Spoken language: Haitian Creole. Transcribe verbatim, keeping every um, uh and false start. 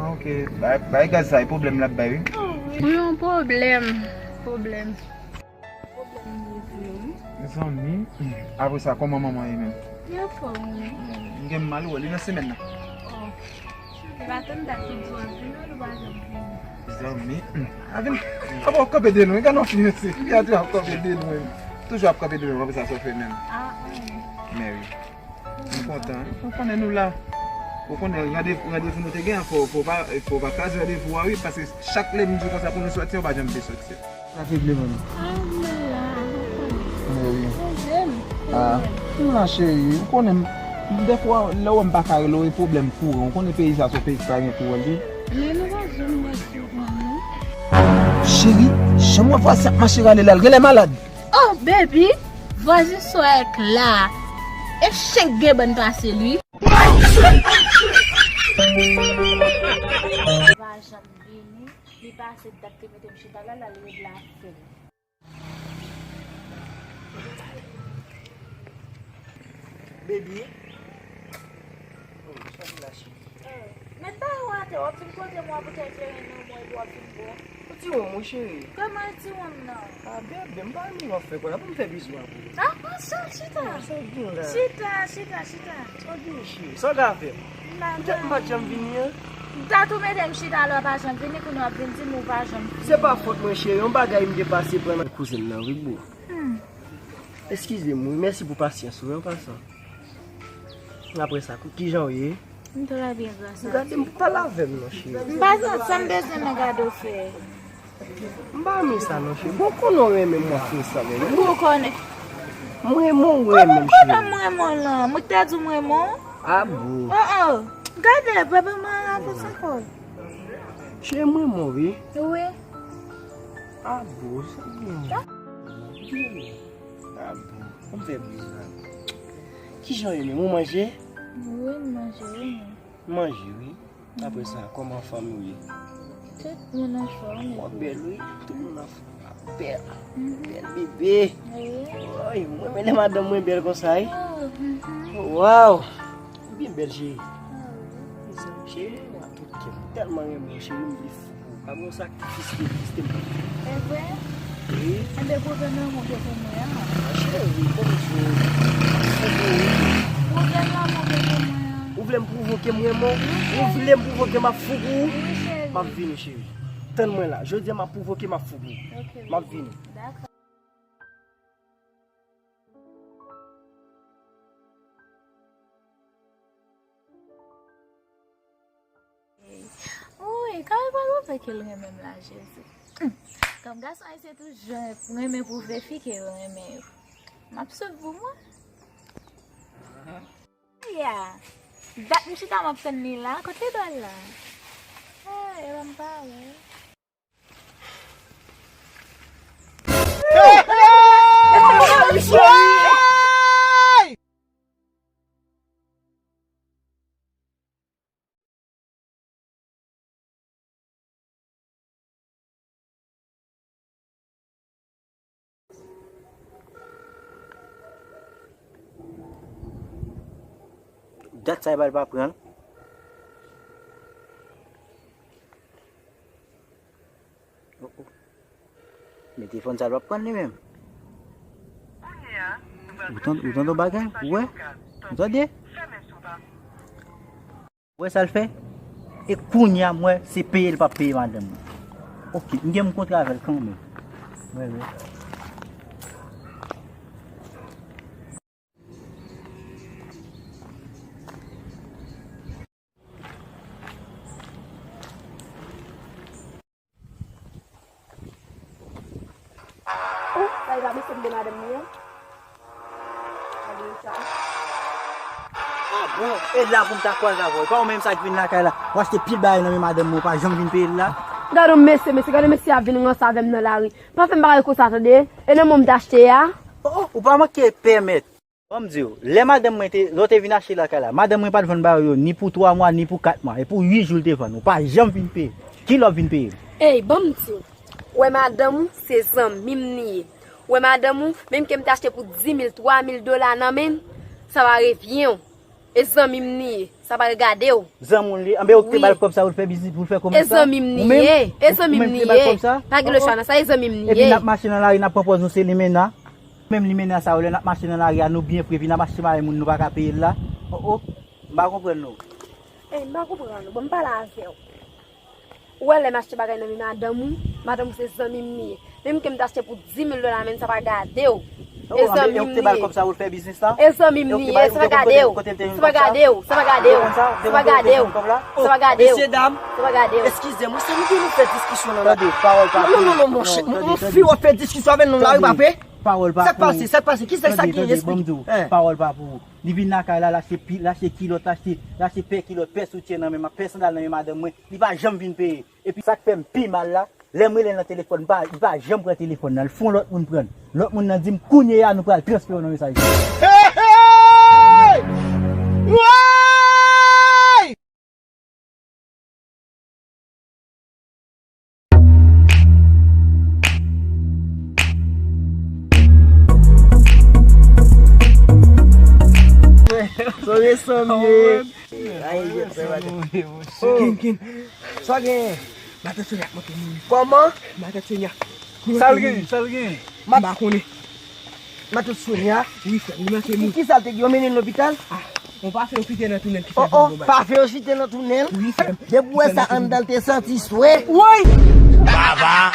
Ok, bay, bay gaz sa, e pwoblèm l ap bay, wi. Wi, yon pwoblèm. Pwoblèm. Pwoblèm li vre, wi. Mezanmi, apre sa, kòman manman ye menm? Li anfòm, wi. M gen mal wè li nan semèn nan. Oh. Li pa tann dat ki di w ap vini, wi, li pa janm vini. Mezanmi, a vin, a bon, kanpe de lwen, gade yon fi, mesi, fi a toujou ap kanpe de lwen. Toujou ap kanpe de lwen, apre sa, sa w fè menm. Ah, ah. Men wi. M kontan. Ou konnen nou la. Ou konnen randevou, randevou nou te gen, fò, fò pa, fò pa kraze randevou a, wi, paske chak lè m di w konsa pou nou sòti, ou pa janm vle sòti. Sa te vle menm. Ah, m la, ou konnen. Mwen wi. Ou vle m. Ah, m la cheri, ou konnen m, dèfwa, lè w wè m pa ka rele w, e pwoblèm kouran. Ou konnen peyi sa, se yon peyi ki pa gen kouran, wi. Men nou pa janm wè kouran, non. Cheri, jan m wè vwazen ap mache rale la, l genlè malad. Oh, baby, vwazen sa w wè k la. E chen k gen bann pase l, wi. Pa janm vini, li pase dat te mete m chita la, la, li rele afè l. Baby. Oh, sa vin la, cheri. Met bagay ou atè, w ap vin pote mwen boutèy kleren nan men w epi w ap vin bwè. Ou ti wonm, wi, cheri. Kòman e ti wonm nan? Ah, bebe, m pa renmen w ap fè kòlè, pou m fè bizou a pou ou. Ah, ah, sa, chita. Ah, sa gen la. Chita, chita, chita. Sa gen, cheri. Sa w ka fè? M pa... Poutèt m pa t janm vini an. M ta tou mete m chita lè w pa janm vini, kounye a w ap vin di m ou pa janm vini. Se pa fòt mwen, cheri. Yon bagay m te pase pran nan kouzin nan, wi, boo. Hmm. Eskize m, wi. Mèsi pou pasyans ou, wi, an pasan. Apre sa, kou-, kijan w ye? M trè byen, gras a Dye. Gade m, pale avè m non, cheri. M pa konn sa m bezwen nan gade w fè. M pa renmen sa non, cheri. Bon, konnen w renmen m, w ap fè sa avè m. Ou konnen. M renmen w, ou renmen m, cheri. Ou konnen m renmen w lan. Mwen ki te di w m renmen w. Ah bon? Oh, oh. Gade, bebe mwen avans ankò. Cheri, m renmen w, wi. Wi. Ah bon, sa byen. Ah bon, kòm fè bizou la. Kijan w ye menm? Ou manje? Wi, m manje, wi, men. Manje, wi. Apre sa, kòman fanmi w ye? Tout moun anfòm, epi w bèl, wi. Tout moun anfòm. Bèl. Mhm. Bèl bebe. Wi. Woy, mwen renmen lè madanm mwen bèl konsa, wi. Oh, mhm. Waw. Ou byen bèl, cheri. Ah, wi. Mezanmi, cheri, mwen renmen w ak tout kè m. Tèlman renmen w, cheri, m vle fou. Pa gen yon sakrifis ki egziste m pa fè. E vre? Wi. Enben, pwoblèm lanmou w gen pou mwen an. Ah, cheri, kòm jwe. Pwoblèm lanmou w gen pou mwen an. Ou vle m pwouvoke m renmen w? Wi, cheri. Ou vle m pwouvoke m ap fou pou ou? Wi, cheri. M ap vini, cheri. Tann mwen la. Jodi a, m ap pwouvoke, m ap fou pou ou. Ok, baby. M ap vini. Dakò. Wi, kòman pral pwouve ke l renmen m la, Jezi? Hmm. Kòm gason ayisyen toujou renmen pwouve fi ke yo renmen yo. M ap soud pou mwen. Ya. Dat m chita m ap tann li la. Kote l pral la? Ay, ban m pale. Dat sa e bal pa pran. Oh, oh. Men telefòn sa l p ap pran li menm. Ou tande, ou tande yon bagay? Ou wè? Ou tande? Ou wè sa l fè? E kounye a, m wè se peye l p ap peye madanm mwen. Ok, m gen m kontre avè l kanmenm. Wè, wè. Oh, sa e pa mesye m de madanm li an? Gade sa. Ah bon, e la pou m ta kwaze avè w. E pa ou menm sa ki vin lakay la. W achte pil bagay nan men madanm mwen, ou pa janm vin peye l la. Gade yon mesye, mesye, gade mesye ap vin ranse avè m nan lari. Pa fè m bagay konsa, tande? E nan men w m t achte a. Oh, oh, ou pa manke pèmèt. Ban m di w, lè madanm mwen te, lè w te vin achte lakay la, madanm mwen pa t vann bagay yo ni pou twa mwa, ni pou kat mwa. E pou uit jou l te vann. Ou pa janm vin peye. Kilè w ap vin peye m? Ey, ban m di w. Wè madanm ou, se zanmi m li ye. Wè madanm ou, menm ke m te achte pou dis mil, twa mil dola nan men l, sa pa revyen w. E zanmi m li ye. Sa pa regade w. Zanmi w li ye. Anben, ou ki te ba l kòb sa pou l fè biznis, pou l fè komès sa? E zanmi m li ye. E zanmi m li ye. Pa gen lòt chwa nan sa, e zanmi m li ye. Epi n ap mache nan lari, n ap pran pòz nou se limena. Menm limena sa yo, lè n ap mache nan lari a, nou byen fre, epi n ap achte bagay moun nou pa ka peye l la. O, o, m pa konprann nou. Ey, m pa konprann ou. Bon, m pale avè w. Ou wè lè m achte bagay nan men madanm ou, madanm ou se zanmi m li ye. Menm ke m te achte pou dis mil dola, men sa pa gade w. E zanmi m li ye. E zanmi m li ye, sa pa gade w. Sa pa gade w, sa pa gade w. Sa pa gade w. Sa pa gade w. Mesye dam, sa pa gade w. Eskize m, wi, sa nou gen nou fè diskisyon nan la? Tande, pawòl pa pou. Non, non, non, monchè, m fi w ap fè diskisyon avè nou la, wi, papi. Pawòl pa pou. Sa k pase, sa k pase, kisa sa genyen, esplike. Pawòl pa pou. Li vin lakay la, l achte pi, l achte kilòt, l achte, l achte pè kilòt, pè soutyen nan men, pè sandal nan men madanm mwen. Li pa janm vin peye. Epi sa k fè m pi mal la, lè m rele l nan telefòn, li pa, li pa janm pran telefòn nan. L fè yon lòt moun pran l. Lòt moun nan di m, "Kounye a, nou pral transfere w nan mesaj." Hey, hey! Woy! Sa w ye, sa w ye? Kin, kin. Sa w genyen? Matant Sonia ap monte mouri. Kòman? Matant Sonia. Sa l genyen? Sa l genyen? M pa konnen. Matant Sonia? Wi, frè m, li manke mouri. Ki sa l te gen? Yo mennen l lopital? Ah, yon pafen yo kite nan tounèl ki fè l. Oh, oh, pafen yo kite nan tounèl? Wi, frè m. Depi w wè sa anndan l te santi swe. Woy! Baba!